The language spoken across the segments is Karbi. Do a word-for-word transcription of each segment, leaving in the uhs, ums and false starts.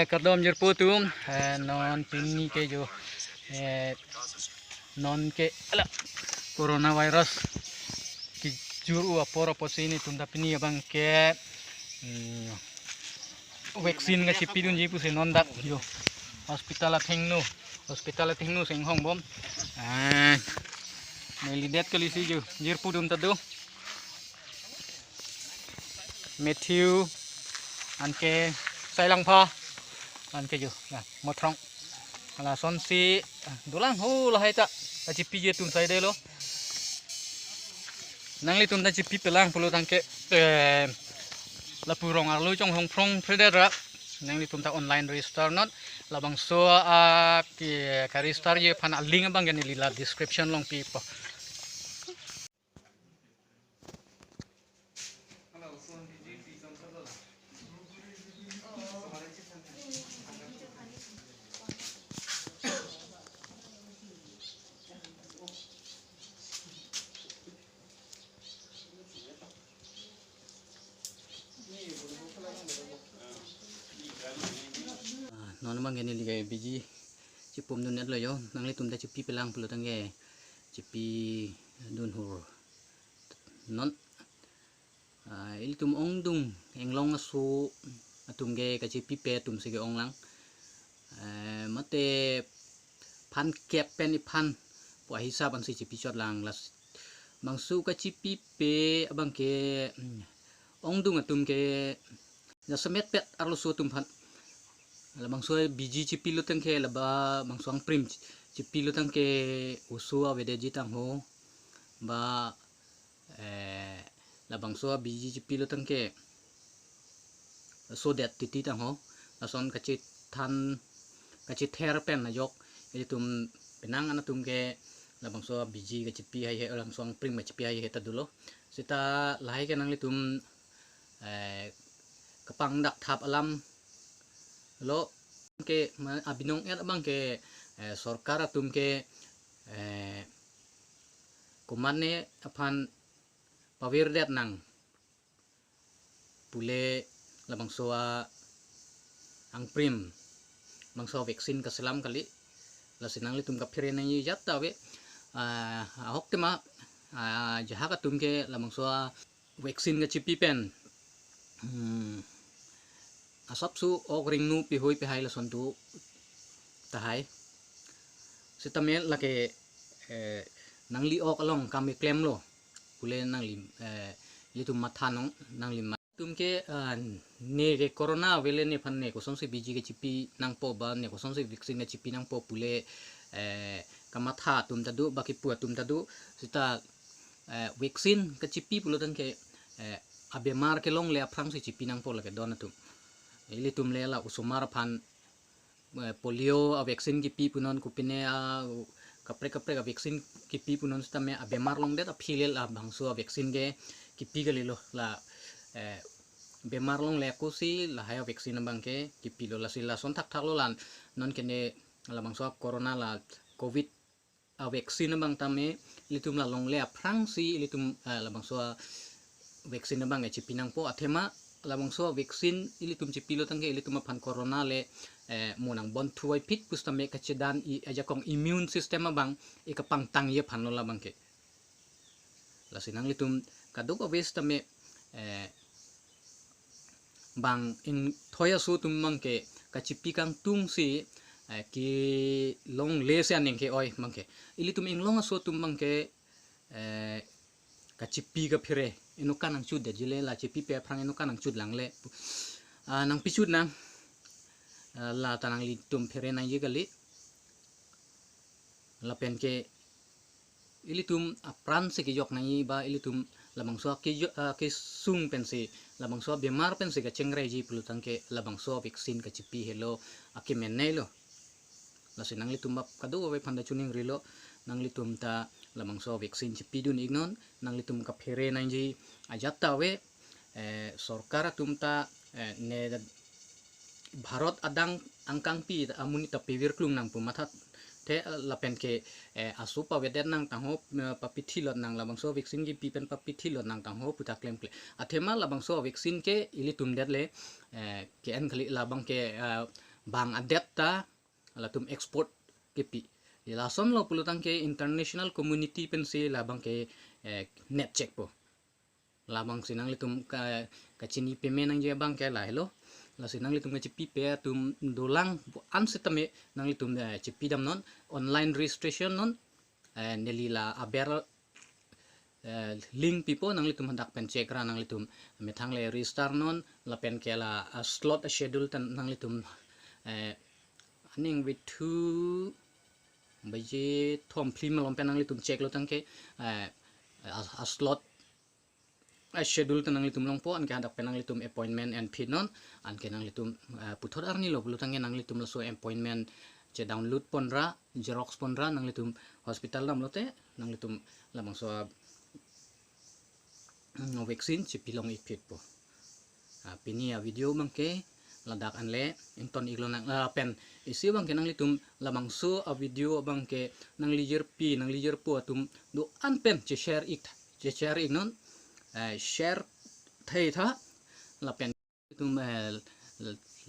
Kardom jirpo atum, eh, non pini ke jo, eh, non ke ala coronavirus kejor-o apor apotsi nelitum ta pini abang ke, hmm, vaccine kachipidunji pusi non dak jo hospital athengno, hospital athengno si inghongbom. Ah, neli det kalisi jo, jirpo atum ta do. Matthew, anke Sailangpha, anke jo, ya, Mothrong. Lasonsi, ah, dolang ho lahai ta, kachipiji atum saidelo. Nanglitum ta chipipelang pulo tangte, eh, lapu rong arlo chonghong phrong phredet ra. Nanglitum ta online register non, labangso a ke, ka registerji aphan a link abang ke neli la description along pipo. Ah, non abang ke neli ke biji chipumdun-etlo jo, nanglitum ta chipipelang pulo tangte chipidun hur non. Ah, ilitum ongdung inglong aso atum ke kachipipe atumsi ke-onglang. Eh, mate phan kep pen iphan pu ahisap ansi chipichotlang, labangso kachipipe abang ke, hmm, ongdung atum ke jasemet pet arloso atum aphan. Labangso biji chipilo tangte, labangso angprim chipilo tangte oso avedetji tangho, ba, eh, labangso biji chipilo tangte sodet titi tangho, lason kachethan, kachether pen ajok ilitum penang an atum ke labangso biji kachipi haihe, labangso angprim kachipi haihe ta dolo. Seta lahai ke nanglitum, eh, kapangdak thap alam lo ke ma-, abinong-et abang ke, eh, sorkar atum ke, eh, komatne aphan pavirdet nang pule labangso angprim, labangso vaccine kaselam kali. Lasi nanglitum kaphere nangji ajat ta ave. Ah, ahok tema, ah, jahak atum ke labangso vaccine kachipi pen, hmm, asapso ok ringnu pihoi pihai lason tu tahai. Sitame lake, eh, nangli ok along kam keklemlo pule nangli, eh, ilitum matha non, nangli ma-, atum ke, ah, ne ke corona avele nephan ne kosonsi biji kachipi nangpo ba ne kosonsi vaccine kachipi nangpo pule, eh, kamatha atum ta do, ba kipu atum ta do. Seta, eh, vaccine kachipi pulo tangte, eh, abemar kelongle aphrangsi chipi nangpo lake don atum. Ilitum le la osomar aphan, eh, polio a vaccine kipi punon, kopine a kaprek kaprek a vaccine kipi punon, sitame abemar longdet aphi le labangso a vaccine ke kipi kalilo, la, eh, bemar longle akosi lahai a vaccine abang ke kipilo. Lasi lason thakthak lo lan, non ke ne labangso a corona la covid a vaccine abang tame ilitum la longle aphrangsi ilitum, eh, labangso a vaccine abang ke chipi nangpo. Athema labangso a vaccine ilitum chipilo tangte ilitum aphan corona le, eh, mo nang bon thuai phit pusitame kachedan i ajakong immune system abang i kapangtangji aphan lo labang ke. Lasi nanglitum kadokave sitame, eh, bang ingthoi aso atum abang ke kachipi kangtungsi, eh, kelongle si aning ke-oi abang ke. Ilitum inglong aso atum abang ke, eh, kachipi kaphere, inut kanangchut detji le, la chipipe aphrang inut kanangchut langle. Ah, nangpichut nang, ah, la ta nanglitum phere nangji kali. Lapen ke ilitum apran si kejok nangji ba ilitum labangso a kejo-, ah, kesung pensi, labangso a bemar pensi kachingreiji pulo tangte labangso a vaccine kachipi helo akemene lo. Lasi nanglitum bap kadokave aphan ta chuning rilo, nanglitum ta labangso a vaccine chipidun iknon, nanglitum kaphere nangji ajat ta ave, eh, sorkar atum ta, eh, ne Bharat adang angkangpi amonit ta pevir klung nang pu mathathe lapen ke, eh, aso pavedet nang tangho, eh, papithilot nang labangso vaccine kipi pen papithilot nang tangho pu ta klemkle. Athema labangso vaccine ke ilitum det le, eh, ke-en kali labang ke, eh, bang adet ta latum export kepi. Lason lo pulotangte international community pensi labang ke, eh, net check po. Labangsi nanglitum ka, kachini payment nangji abang ke lahelo. Lasi nanglitum kachipi pe atum dolang pu an setame nanglitum, eh, chipidam non, online registration non, eh, neli la aber, eh, link pipo, nanglitum hadak pen check ra nanglitum methang le register non, lapen ke la, ah, slot, ah, schedule ta nanglitum, eh, aning with two baje thom phli malom pen nanglitum check lo tangte, eh, a, a slot, a schedule ta nanglitum longpo, anke hadak pen nanglitum appointment enphi non, anke nanglitum, eh, puthot arni lo pulotangte nanglitum laso appointment che download ponra, xerox ponra, nanglitum hospital damlote nanglitum labangso a, mm, vaccine chipilong ikphit po. Ah, pini a video abang ke ladak anle ington iklo nang, lapen isi abang ke nanglitum labangso a video abang ke nanglijirpi, nanglijirpo atum do-an pen che share ik, che share ik non, eh, share thei tha, lapen itum, eh,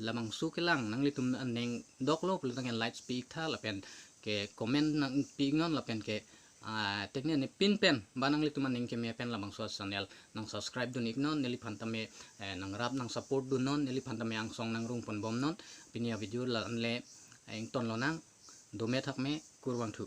labangso kelang nanglitum aning doklo pulotangte likes pi ik tha, lapen ke comment nangpi ik non, lapen ke, ah, tekne ne pin pen ba nanglitum aning keme pen labangso channel nang subscribe dun ik non, neliphan tame, eh, nangrap nang support dun non, neliphan tame angsong nangrung ponbom non. Pini a video la anle, eh, ington lonang, dome thakme, kurvangthu.